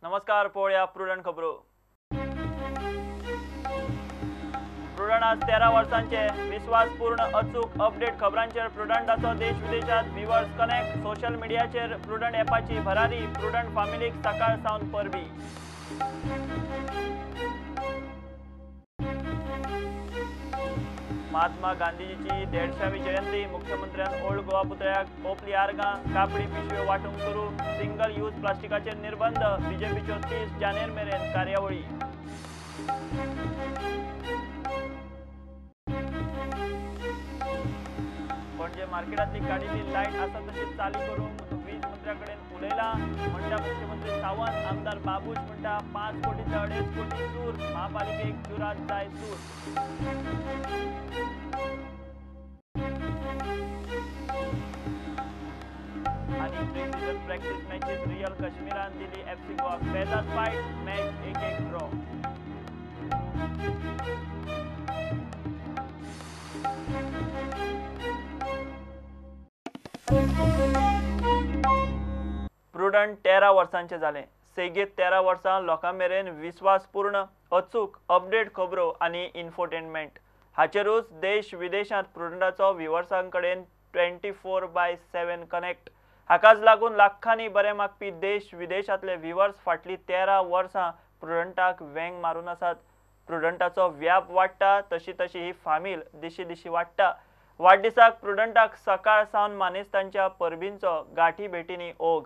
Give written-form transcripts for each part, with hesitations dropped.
नमस्कार, पळोवया प्रुडंट खबरो. प्रुडंट आज 13 वर्सांचे विस्वासपूर्ण अचूक अपडेट खबरांचेर प्रुडंटाचो देश विदेशात व्ह्युअर्स कनेक्ट. सोशल मिडियाचेर प्रुडंट ॲपाची भरारी. प्रुडंट फामिलीक सकाळ सावन परबी. महात्मा गांधीजीची 150वी जयंती. मुख्यमंत्र्यान ओल्ड गोवा पुतळ्याक ओपली आर्गां. कापडी पिशव्यो वांटूंक सुरू. सिंगल यूज प्लास्टिकाचेर निर्बंध. बीजेपीच्यो 30 जानेर मेरेन कार्यावळी. पणजे मार्केटांतली काडिल्ली लायट आसा तशी चाली करूंक वीज मंत्र्या कडेन उलयला म्हणटा मुख्यमंत्री सावंत. आमदार बाबूश म्हणटा 5 कोटी ते 2.5 कोटी चूर. महापालिकेक चुरात जाय चूर. आनी प्री सीझन प्रॅक्टीस मॅचीत रियल काश्मीरान दिली एफसी गोवाक पेजाद फायट. Match 1-1 draw. प्रुडंट 13 वर्सांचे जालें. सेगीत 13 वर्सां लोकां मेरेन विस्वासपूर्ण अचूक अपडेट खबरो आनी इन्फोटेनमेंट हाचेरूच देश विदेशांत प्रुडंटाचो व्ह्युअर्सां कडेन 24/7 कनेक्ट. हाकाच लागून लाखांनी बरें मागपी देश विदेशांतले व्ह्युअर्स फाटलीं 13 वर्सां प्रुडंटाक वेंग मारून आसात. प्रुडंटाचो व्याप वाडटा तशी तशी ही फामील दिशी दिशी वाडटा. वाडदिसाक प्रुडंटाक सकाळ सावन मानेस्तांच्या परबींचो गाठी भेटींनी ओघ.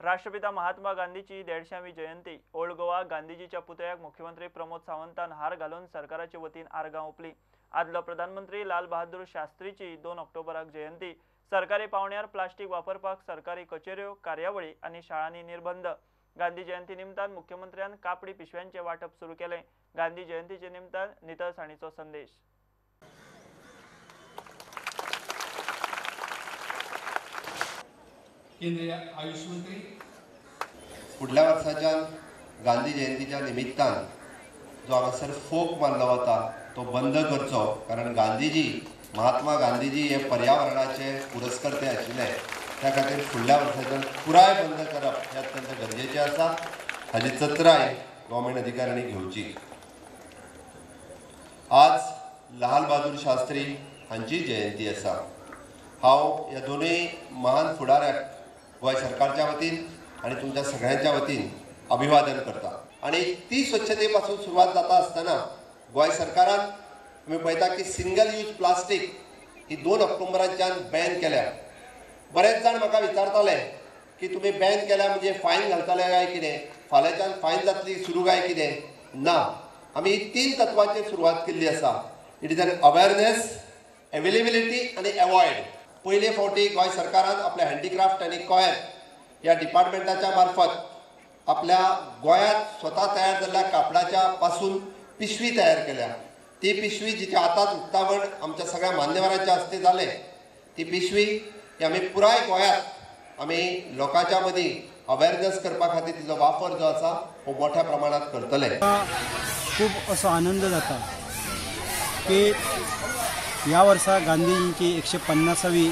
राष्ट्रपिता महात्मा गांधीची 150वी जयंती. ओल्ड गोवा गांधीजीच्या पुतळ्याक मुख्यमंत्री प्रमोद सावंतान हार घालून सरकाराचे वतीन आर्गां ओंपली. आदलो प्रधानमंत्री लाल बहादूर शास्त्रीची 2 ऑक्टोबराक जयंती. सरकारी पावण्यार प्लास्टीक वापरपाक सरकारी कचेऱ्यो, कार्यावळी आनी शाळांनी निर्बंध. गांधी जयंती निमतान मुख्यमंत्र्यान कापडी पिशव्यांचे वांटप सुरू केलें. गांधी जयंतीचे निमतान नितळसाणीचो संदेश. केंद्रीय आयुष मंत्री फुडल्या वर्साच्यान गांधी जयंतीच्या निमित्तान जो हांगासर फोक मारलो वता तो बंद करचो, कारण गांधीजी, महात्मा गांधीजी हे पर्यावरणाचे पुरस्कर्ते आशिल्ले. त्या खातीर फुडल्या वर्साच्यान पुराय बंद करप हें अत्यंत गरजेचें आसा. हाजी चत्राय गव्हर्मेंट अधिकाऱ्यांनी घेवची. आज लाल बहादूर शास्त्री हांची जयंती आसा. हांव ह्या दोनूय महान फुडाऱ्याक गोंय सरकारच्या वतीन आनी तुमच्या सगळ्यांच्या वतीन अभिवादन करता. आनी ती स्वच्छते पासून सुरवात जाता आसतना गोंय सरकारान आमी पळयता की सिंगल यूज प्लास्टीक ही 2 ऑक्टोबराच्यान बॅन केल्या. बरेच जाण म्हाका विचारताले की तुमी बॅन केल्या म्हणजे फायन घालतले काय कितें, फाल्यांच्यान फायन जातली सुरू काय कितें. ना, आमी ही 3 तत्वांचेर सुरवात केल्ली आसा. It is an awareness, availability आनी एवॉयड. पयले फावटी गोंय सरकारान आपल्या हँडीक्राफ्ट आनी कॉयर ह्या डिपार्टमेंटाच्या मार्फत आपल्या गोंयांत स्वता तयार जाल्ल्या कापडाच्या पासून पिशवी तयार केल्या. ती पिशवी जिचें आतांच उक्तावण आमच्या सगळ्या मान्यवरांच्या हस्ते जालें, ती पिशवी ही आमी पुराय गोंयांत आमी लोकांच्या मदीं अवेरनेस करपा खातीर तिचो वापर जो आसा हो मोठ्या प्रमाणात करतले. खूब असो आनंद जाता की ह्या वर्सा गांधीजींची 150वी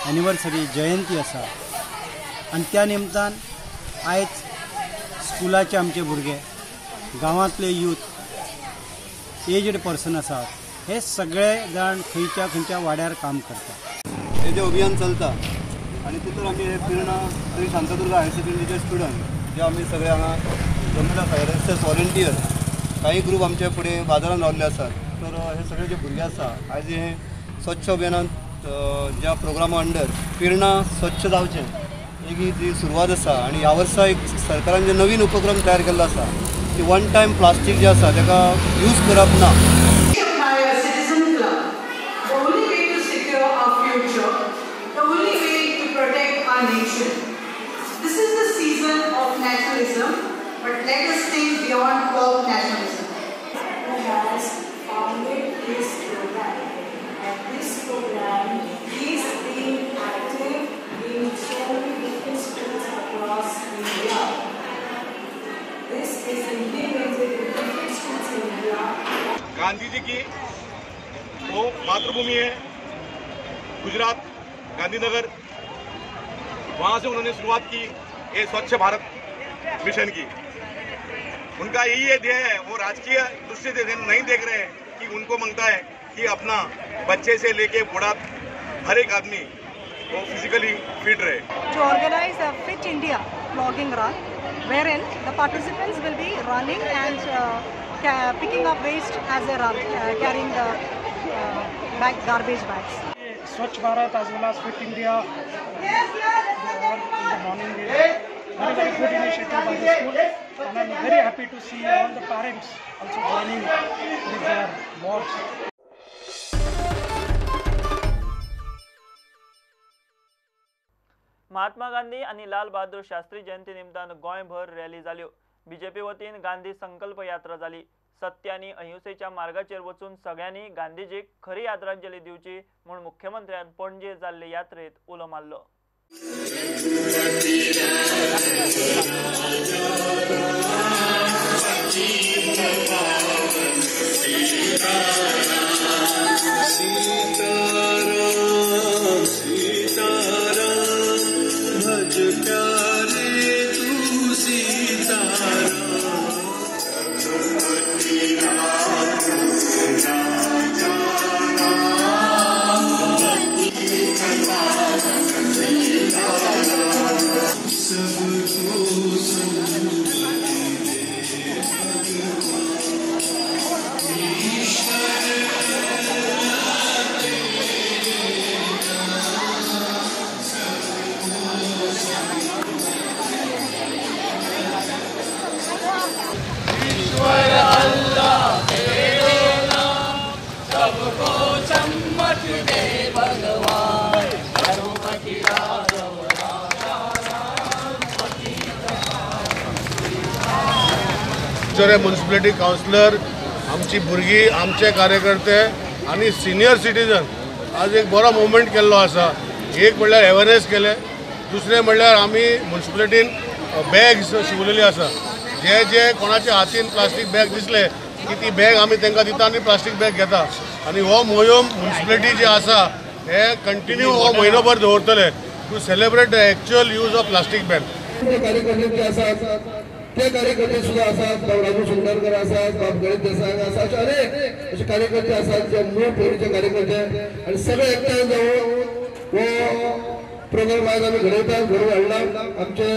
एनिवर्सरी जयंती आसा आनी त्या निमतान आयज स्कुलाचे आमचे भुरगे, गांवांतले यूथ, एजड पर्सन आसात, हे सगळे जाण खंयच्या खंयच्या वाड्यार काम करतात. हे जे अभियान चलता आनी तितून आमी हे पिर्णा श्री शांतादुर्गा हायर सेकंडरीचे स्टुडंट जे आमी सगळे हांगा जमले आसा, एनएसएस व्हॉलंटियर, काही ग्रूप आमचे फुडें बाजारान रावल्ले आसात. तर हे सगळे जे भुरगे आसा आयज हे स्वच्छ अभियानान ज्या प्रोग्रामा अंडर पिर्णा स्वच्छ जावचें एक ही जी सुरवात आसा. आनी ह्या वर्सा एक सरकारान जे नवीन उपक्रम तयार केल्लो आसा की वन टायम प्लास्टीक जे आसा ताका यूज करप ना. This is the season of nationalism, but let us think beyond all nationalism. Who has founded this program, and this program is being active in so many different schools across India. This is implemented in different schools in India. Gandhi ji की वो मातृभूमि है गुजरात, गांधीनगर, वहाँ से उन्होंने शुरुआत की ये स्वच्छ Bharat mission की. उनका यही है ध्येय है, वो राजकीय दृष्टि से नहीं देख रहे हैं कि उनको मांगता है कि अपना बच्चे से लेके बूढ़ा हर एक आदमी वो फिजिकली फिट रहे. To organize a Fit India plogging run, wherein the participants will be running and picking up waste as they run, carrying the garbage bags. Swachh Bharat as well as Fit India in the morning is very, very good initiative by the school, and I am very happy to see all the parents also joining with their wards. Mahatma Gandhi आनी लाल बहादूर शास्त्री जयंती निमतान गोंयभर rally जाल्यो. BJP वतीन गांधी संकल्प यात्रा जाली. सत्य आनी अहिंसेच्या मार्गाचेर वचून सगळ्यांनी गांधीजीक खरी आदरांजली दिवची म्हूण मुख्यमंत्र्यान पणजे जाल्ले यात्रेत उलो मारलो. कर्चोरे म्युनिसिपॅलिटी कावन्सिलर, आमची भुरगीं, आमचे कार्यकर्ते आनी सिनियर सिटीजन आज एक बरो मुवमेंट केल्लो आसा. एक म्हणल्यार अवेरनेस केलें, दुसरें म्हणल्यार आमी म्युनिसिपॅलिटीन बॅग्स शिंवलेली आसा. जे जे कोणाच्या हातीन प्लास्टीक बॅग दिसले की ती बॅग आमी तांकां दिता आनी प्लास्टीक बॅग घेता. आनी हो मोहीम म्युनिसिपॅलिटी जी आसा हे कंटिन्यू हो म्हयनोभर दवरतले to celebrate the actual use of plastic bag. कार्यकर्ते जे आसात ते कार्यकर्ते सुद्धा आसात, बाब राजू सुंदरकर आसात, बाब गणेश देसाय आसात, अशे अनेक अशे कार्यकर्ते आसात जे मूळ पयलींचे कार्यकर्ते आनी सगळे एकठांय जावन हो प्रोग्राम आज आमी घडयतात, घडोवन हाडला. आमचे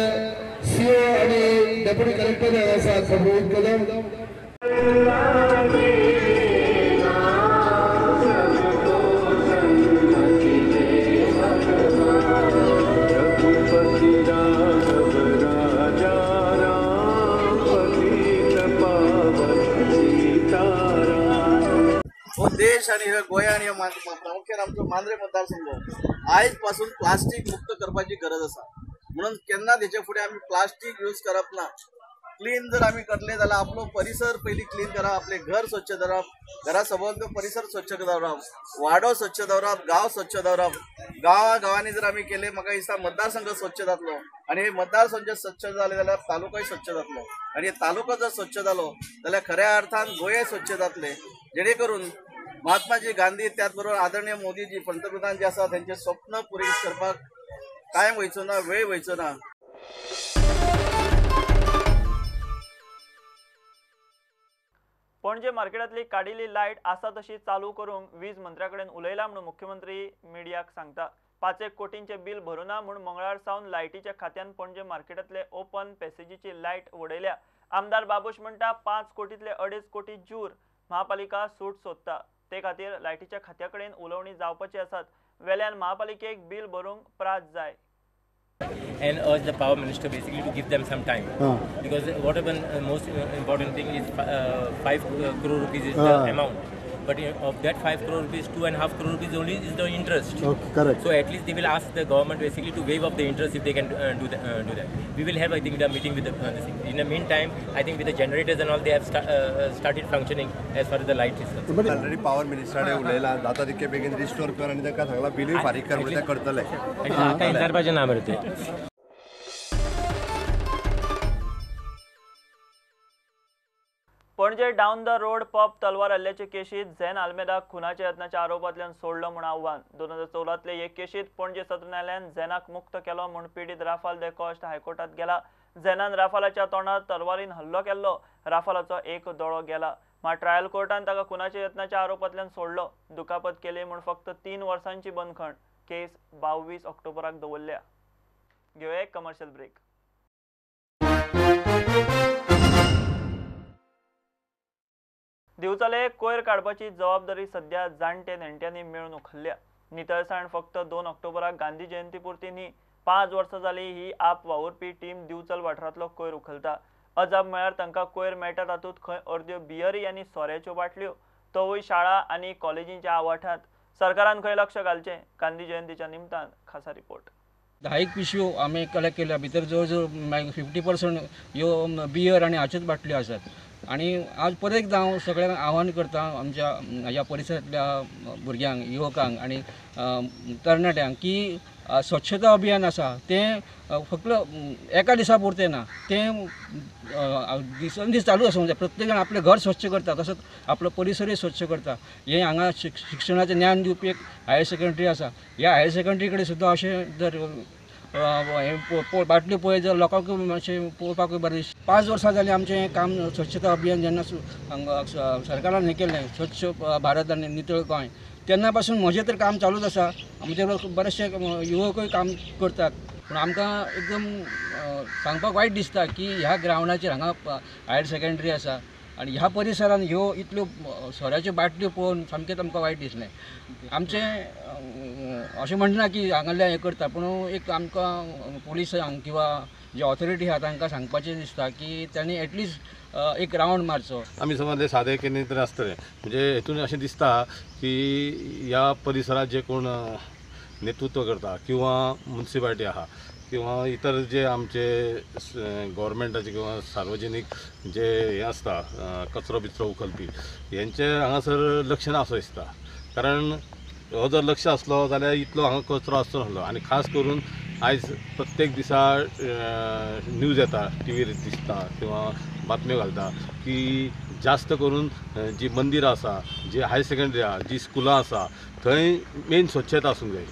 सीओ आनी डेप्युटी कलेक्टर आसात रोहित कदम. हो देश आनी गोंय आनी प्रामुख्यान आमचो मांद्रे मतदारसंघ आयज पासून प्लास्टीक मुक्त करपाची गरज आसा. म्हणून केन्ना तेचे फुडें आमी प्लास्टीक यूज करप ना. क्लीन जर आमी करले जाल्यार आपलो परिसर पयलीं क्लीन करप, आपलें घर स्वच्छ दवरप, घरा सभोवतो परिसर स्वच्छ दवरप, वाडो स्वच्छ दवरप, गांव स्वच्छ दवरप. गांवा गांवांनी जर आमी केले म्हाका दिसता मतदारसंघ स्वच्छ जातलो आनी मतदारसंघ स्वच्छ जाले जाल्यार तालुकोय स्वच्छ जातलो आनी तालुको जर स्वच्छ जालो जाल्यार खऱ्या अर्थान गोंय स्वच्छ जातलें. जेणे करून महात्माजी गांधी त्याच बरोबर आदरणीय मोदीजी पंतप्रधान जे आसा तेंचे स्वप्न पुरें करपाक टायम वयचो ना, वेळ वयचो ना. पणजे मार्केटांतली काडिल्ली लायट आसा तशी चालू करूंक वीज मंत्र्या कडेन उलयला म्हणून मुख्यमंत्री मिडियाक सांगता. 5 कोटींचे बिल भरुना म्हूण मंगळार सावन लायटीच्या खात्यान पणजे मार्केटांतले ओपन पॅसेजीची लायट वडयल्या. आमदार बाबूश म्हणटा 5 कोटींतले 2.5 कोटी जूर महापालिका सूट सोदता. ते खातीर लायटीच्या खात्या कडेन उलोवणी जावपाची आसात. वेल्यान महापालिकेक बिल भरूंक प्रास जाय. And urge the power minister basically to give them some time. Because what happened, most important thing is 5 crore rupees is the amount, but of that 5 crore rupees, 2.5 crore rupees only is the interest. Okay, correct. So at least they will ask the government basically to waive off the interest if they can do that. We will have, I think, the meeting with the this thing. In the meantime, I think with the generators and all, they have started functioning as far as the light is concerned. Already power minister ने उलयला जाता तितके बेगीन restore कर आनी तांकां सांगला बिलूय फारीक कर म्हणून ते करतले. आनी आतां नाम रे. Panaji down the road pub तलवार हल्ल्याचे केशीत झेन आल्मेदाक खुनाच्या यत्नाच्या आरोपांतल्यान सोडलो म्हूण आव्हान. 2014तले हे केशीत पणजे सत्र न्यायालयान झेनाक मुक्त केलो म्हूण पिडीत राफाल दे कॉस्ट हायकोर्टात गेला. झेनान राफालाच्या तोंडार तलवारीन हल्लो केल्लो. राफालाचो एक दोळो गेला. मात ट्रायल कोर्टान ताका खुनाच्या यत्नाच्या आरोपांतल्यान सोडलो. दुखापत केली म्हूण फक्त 3 वर्सांची बंदखण. केस 22 ऑक्टोबराक दवरल्या. घेवया एक कमर्शियल ब्रेक. दिवचले कोयर काडपाची जबाबदारी सध्या जाणटे नेणट्यांनी मेळून उखल्ल्या. नितळसाण फक्त 2 ऑक्टोबराक गांधी जयंती पुरती न्ही, 5 वर्सां जाली ही आप वावुरपी टीम दिवचल वाठारांतलो कोयर उखलता. अजाप म्हळ्यार तांकां कोयर मेळटा तातूंत खंय अर्द्यो बियरी आनी सोऱ्याच्यो बाटल्यो, तोवूय शाळा आनी कॉलेजींच्या आवाठांत. सरकारान खंय लक्ष घालचें? गांधी जयंतीच्या निमतान खासा रिपोर्ट. 10 पिशव्यो आमी कलेक्ट केल्या, भितर जवळ जवळ 50% ह्यो बियर आनी हाच्योच बाटल्यो आसात. आनी आज परत एकदां हांव सगळ्यांक आव्हान करता आमच्या ह्या परिसरांतल्या भुरग्यांक, युवकांक आनी तरणाट्यांक की स्वच्छता अभियान आसा तें फक्त एका दिसा पुरतें ना, तें दिसान दीस चालू आसूंक जाय. प्रत्येक जाण आपलें घर स्वच्छ करता तसोच आपलो परिसरूय स्वच्छ करता. हें हांगा शिक्षणाचें ज्ञान दिवपी एक हायर सेकंडरी आसा. ह्या हायर सेकंडरी कडेन सुद्दां अशें जर हें बाटल्यो पळयत जाल्यार लोकांक मातशें पळोवपाकूय बरें दिसता. 5 वर्सां जालीं आमचें हें काम स्वच्छता अभियान जेन्ना सरकारान हें केलें स्वच्छ भारत आनी नितळ गोंय, तेन्ना पासून म्हजें तर काम चालूच आसा. आमचे बरेचशे युवकूय काम करतात. पूण आमकां एकदम सांगपाक वायट दिसता की ह्या ग्रावंडाचेर हांगा हायर सेकंडरी आसा आनी ह्या परिसरान ह्यो इतल्यो सोऱ्याच्यो बाटल्यो पळोवन सामकेंच आमकां वायट दिसलें. आमचें अशें म्हणना की हांगासरल्यान हें करता, पूण एक आमकां पुलिसांक किंवा जे ऑथॉरिटी आहा तांकां सांगपाचें दिसता की तांणी एटलिस्ट एक रावंड मारचो. आमी समज सादें केन्ना तरी आसतलें, म्हणजे हेतून अशें दिसता की ह्या परिसरात जे कोण नेतृत्व करता किंवा म्युनिसिपालिटी आहा किंवा इतर जे आमचे गव्हर्मेंटाचे किंवा सार्वजनिक जे हे आसता कचरो बिचरो उखलपी हेंचे हांगासर लक्ष ना असो दिसता. कारण हो जर लक्ष आसलो जाल्यार इतलो हांगा कचरो आसचो नासलो. आनी खास करून आयज प्रत्येक दिसा न्यूज येता, टीव्हीर दिसता किंवा बातम्यो घालता की जास्त करून जी मंदिरां आसा, जी हायर सेकंडरी आसा, जी स्कुलां आसा थंय मेन स्वच्छता आसूंक जाय.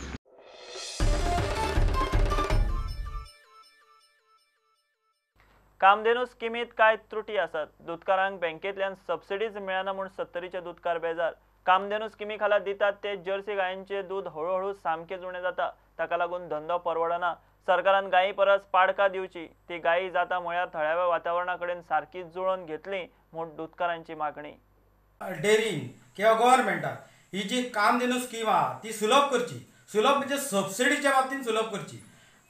कामधेनू स्किमीत कांय त्रुटी आसात. दुदकारांक बँकेंतल्यान सबसिडीज मेळना म्हूण सत्तरीचे दुदकार बेजार. कामधेनू स्किमी खाला दितात ते जर्सी गायांचे दूद हळूहळू सामकें उणें जाता. ताका लागून धंदो परवडना. सरकारान गायी परस पाडकां दिवची. ती गायी जाता म्हळ्यार थळाव्या वातावरणा कडेन सारकी जुळोवन घेतली म्हूण दुदकारांची मागणी. डेरीन किंवा गव्हर्मेंटान ही जी कामधेनू स्कीम आहा ती सुलभ करची. सुलभ म्हणजे सबसिडीच्या बाबतीन सुलभ करची.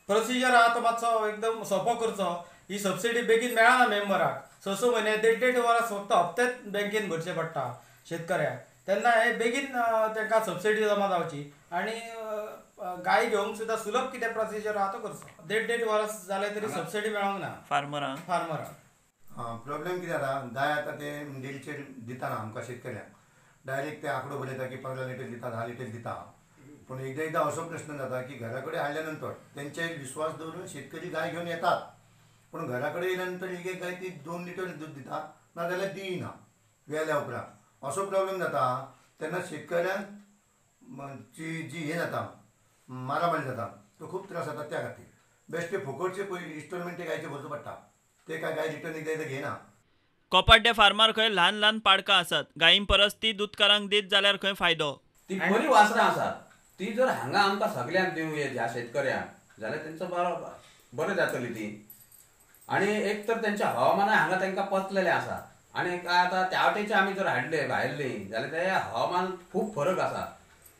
प्रोसिजर आहा तो मातसो एकदम सोंपो करचो. ही सबसिडी बेगीन मेळना मेंबराक. 6-6 म्हयने 1.5-1.5 वरां फक्त हप्तेच बँकेन भरचे पडटा शेतकऱ्याक. तेन्ना हे बेगीन तांकां सबसिडी जमा जावची आनी गाय घेवंक सुद्दां सुलभ कितें प्रोसिजर आहा तो करचो. 1.5-1.5 वरां जालें तरी सबसिडी मेळोंक ना फार्मरांक. प्रॉब्लेम कितें जाता, गाय आतां ते डेरीचेर दितना आमकां शेतकऱ्यांक डायरेक्ट ते आंकडो बरयता की 15 लिटर दिता, 10 लिटर दिता. पूण एकदां एकदां असो प्रश्न जाता की घरा कडेन हाडल्या नंतर तेंचेर विश्वास दवरून शेतकरी गाय घेवन येतात, पूण घरा कडेन येयल्या नंतर एक एक गाय ती 2 लिटर दूद दिता, नाजाल्यार दिना व्हेल्या उपरांत. असो प्रॉब्लेम जाता तेन्ना शेतकऱ्यांक जी जी हें जाता, मारामारी जाता, तो खूब त्रास जाता. त्या खातीर बेश्टे फुकटचे पयलीं इन्स्टॉलमेंट ते गायचे भरचो पडटा, ते काय गाय रिटर्न एकदां एकदां घेयना. कोपाड्डे फार्मार खंय ल्हान ल्हान पाडकां आसात. गायीं परस ती दुदकारांक दीत जाल्यार खंय फायदो. ती बरी वासरां आसात, ती जर हांगा आमकां सगल्यांक दिवं ह्या शेतकऱ्यांक जाल्यार तेंचो बरें जातली ती. आनी एक तर तेंच्या हवामानाय हांगा तांकां पचलेलें आसा. आनी आतां त्या वटेचे आमी जर हाडले भायले जाल्यार ते हवामान खूब फरक आसा.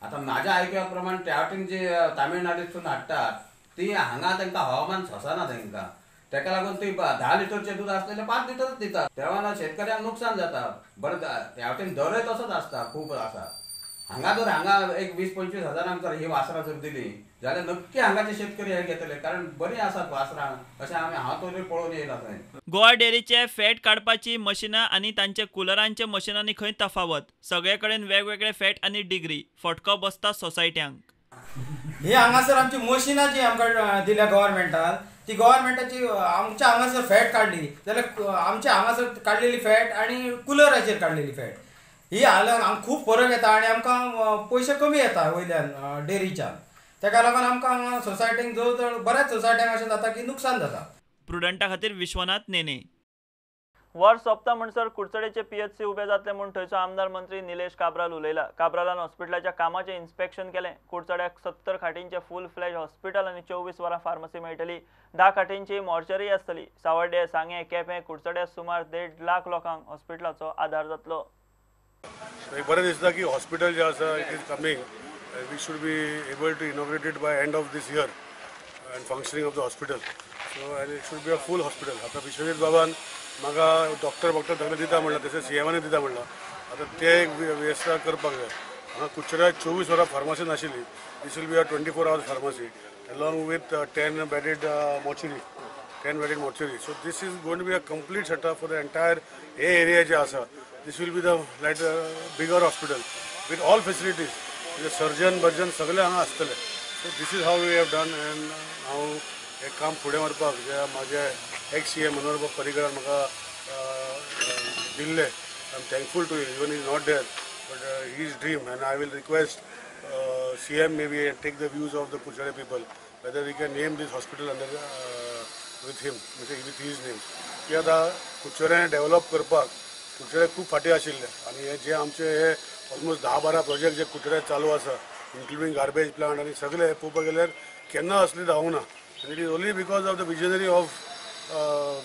आतां म्हाज्या आयकुपा प्रमाण त्या वटेन जे तामिळनाडूतसून हाडटात ती हांगा तांकां हवामान सोंसना तांकां, ताका लागून ती 10 लिटरचें दूद आसलेलें 5 लिटरच दितात. तेन्ना शेतकऱ्यांक नुकसान जाता. बरें त्या वटेन दरय तसोच आसता, खूब आसा. हांगा जर हांगा एक 20-25 हजारांक जर ही वासरां जर दिली जाल्यार नक्की हांगाचे शेतकरी हे घेतले, कारण बरीं आसात वासरां अशें आमी हांव तरी पळोवन येयला थंय. गोवा डेअरीचे फॅट काडपाची मशिनां आनी तांचे कुलरांचे मशिनांनी खंय तफावत. सगळे कडेन वेगवेगळे फॅट आनी डिग्री. फटको बसता सोसायट्यांक. ही हांगासर आमची मशिनां जी आमकां दिल्या गव्हर्मेंटान, ती गव्हर्मेंटाची आमच्या हांगासर फॅट काडली जाल्यार आमच्या हांगासर काडलेली फॅट आनी कुलराचेर काडलेली फॅट ही हाल्यार आमकां खूब फरक येता आनी आमकां पयशे कमी येता वयल्यान डेअरीच्यान. ताका लागून आमकां हांगा सोसायटींक जवळ जवळ बऱ्याच सोसायट्यांक अशें जाता की नुकसान जाता. प्रुडंटा खातीर विश्वनाथ नेने. वर्स सोंपता म्हणसर कुडचडेचे पीएचसी उबे जातले म्हूण थंयचो आमदार मंत्री निलेश काब्राल उलयला. काब्रालान हॉस्पिटलाच्या कामाचें इन्स्पेक्शन केलें. कुडचड्याक 70 खाटींचें फूल फ्लॅज हॉस्पिटल आनी 24 वरां फार्मसी मेळटली. 10 खाटींची मॉर्चरी आसतली. सावर्डे, सांगें, केपें, कुडचड्याक सुमार 1.5 लाख लोकांक हॉस्पिटलाचो आदार जातलो. एक बरें दिसता की हॉस्पिटल जें आसा it is coming, we should be able to inaugurate it by end of this year and functioning of the hospital. So and it should be a full hospital. आतां विश्वजीत बाबान म्हाका डॉक्टर वॉक्टर सगळें दिता म्हणलां, तशें सीएमानूय दिता म्हणलां. आतां ते एक वेवस्था करपाक जाय. हांगा कुडचड्यार 24 वरां फार्मासी नाशिल्ली. This will be a 24 hours pharmacy along with 10 bedded mortuary, 10 bedded mortuary. So this is going to be a complete setup for the entire hey area जे आसा. This will be the like bigger hospital with all facilities. Surgeon version सगळे हांगा आसतले. So this is how we have done. And हांव हें काम फुडें व्हरपाक जे म्हाजे एक्स सी एम मनोहर बाब पर्रीकरान म्हाका दिल्लें, I am thankful to him. Even is not there but his dream. And I will request CM maybe take the views of the Curchorem people whether we can name this hospital under with him, with his name. की आतां Curchorem develop करपाक कुडचडें खूब फाटीं आशिल्लें आनी हे जे आमचे हे ऑलमोस्ट 10-12 प्रोजेक्ट जे कुडचड्यार चालू आसा, इन्क्लुडींग गार्बेज प्लांट आनी सगळे पळोवपाक गेल्यार केन्ना असले जावंक ना. And it is only because of the visionary of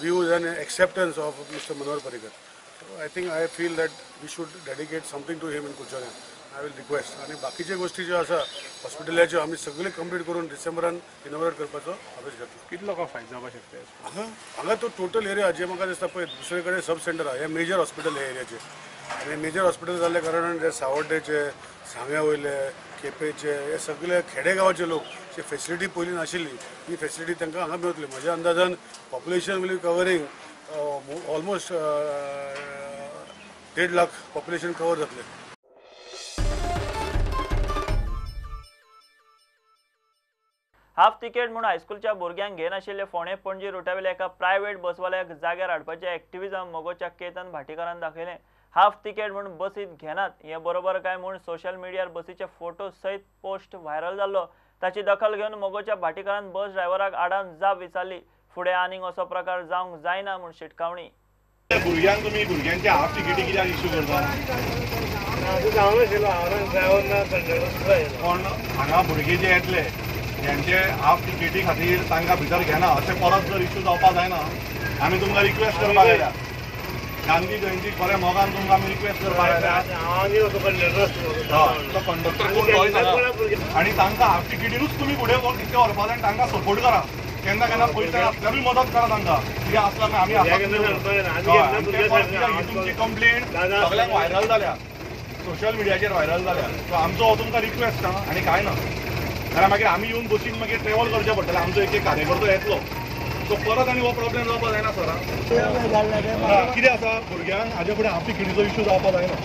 views and acceptance of Mr. Manohar Parrikar. So I think I feel that we should dedicate something to him in Curchorem. I will request. आनी बाकीचे गोष्टी ज्यो आसा हॉस्पिटलाच्यो आमी सगळे complete करून डिसेंबरान inaugurate करपाचो अभ्यास घेतलो. कितले लोकांक फायदो जावपाक शकता हांगा? हांगा तो टोटल एरिया जे म्हाका दिसता पळय दुसरे कडेन सब सेंटर आहा, हें मेजर हॉस्पिटल ह्या एरियाचें. आनी मेजर हॉस्पिटल जाल्ल्या कारणान जे सावड्डेचे, सांग्या वयले, केपेंचे हे सगळे खेडेगांवाचे लोक जे फेसिलिटी पयलीं नाशिल्ली ही फेसिलिटी तांकां हांगा मेळटली. म्हज्या अंदाजान population will be covering almost 1.5 lakh population cover जातलें. हाफ तिकेट म्हूण हायस्कुलच्या भुरग्यांक घेनाशिल्ले फोंडें पणजी रुटावेल्या एका प्रायव्हेट बसवाल्याक जाग्यार हाडपाचें एक्टिविजम मगोच्या केतन भाटीकारान दाखयलें. हाफ तिकेट म्हूण बसीत घेनात हें बरोबर काय म्हूण सोशल मिडियार बसीचे फोटो सयत पोस्ट व्हायरल जाल्लो. ताची दखल घेवन मगोच्या भाटीकारान बस ड्रायव्हराक आडावन जाप विचारली. फुडें आनीक असो प्रकार जावंक जायना म्हूण शिटकावणी. भुरग्यांक तुमी भुरग्यांची हाफ तिकेटी कित्याक इश्यू करता? पण हांगा भुरगे जे येतले त्यांचे हाफ तिकेटी खातीर तांकां भितर घेना अशें परत जर इश्यू जावपाक जायना आमी तुमकां रिक्वेस्ट करपाक आयल्या. गांधी जयंतीक बऱ्या मोगान तुमकां आमी रिक्वेस्ट करपाक आयल्या. तो कंडक्टर कोण तोय सांगा आनी तांकां हाफ तिकेटीनूच तुमी फुडें कितें व्हरपा जाय आनी तांकां सपोर्ट करा. केन्ना केन्ना पयशे आसल्यारूय मदत करा तांकां. कितें आसल्यार आमी ही तुमची कंप्लेन सगळ्यांक व्हायरल जाल्या, सोशल मिडियाचेर व्हायरल जाल्या. सो आमचो हो तुमकां रिक्वेस्ट आं आनी कांय ना. कारण मागीर आमी येवन बसीन मागीर ट्रेवल करचें पडटलें, आमचो एक एक कार्यकर्तो येतलो. सो परत आनी हो प्रॉब्लेम जावपाक जायना सर. कितें आसा भुरग्यांक हाजे फुडें हाफ तिकेटीचो इश्यू जावपाक जायना.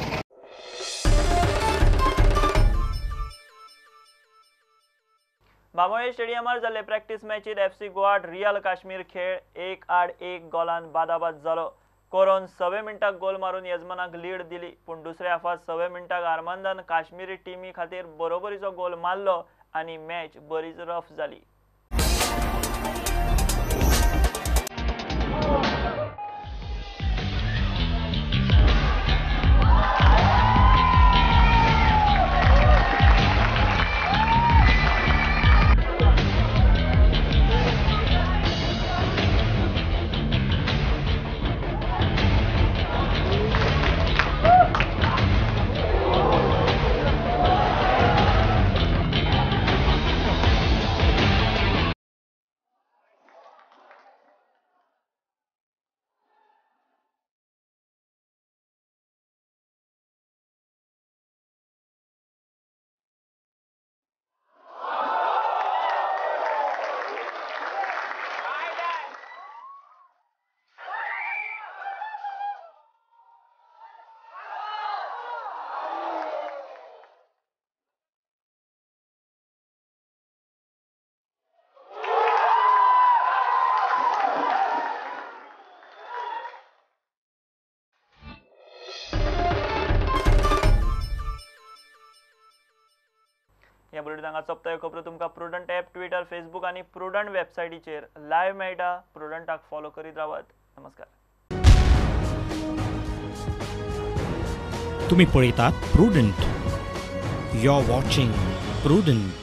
बांबोळे स्टेडियमार जाल्ले practice मॅचीत FC Goa real Kashmir खेळ 1-1 गोलान बादाबाद जालो. कोरोन 6 मिनटाक गोल मारून येजमानाक लीड दिली, पूण दुसऱ्या हाफात 6 मिनटाक आर्मांदान काश्मीरी टिमी खातीर बरोबरीचो गोल मारलो आनी मॅच बरीच रफ जाली. ह्या बुलेटिनाक हांगा सोंपता. खबरो तुमकां प्रुडंट ॲप, ट्विटर, फेसबूक आनी प्रुडंट वेबसायटीचेर लायव्ह मेळटा. प्रुडंटाक फॉलो करीत रावात. नमस्कार. तुम्ही पळयतात Prudent. You are watching Prudent.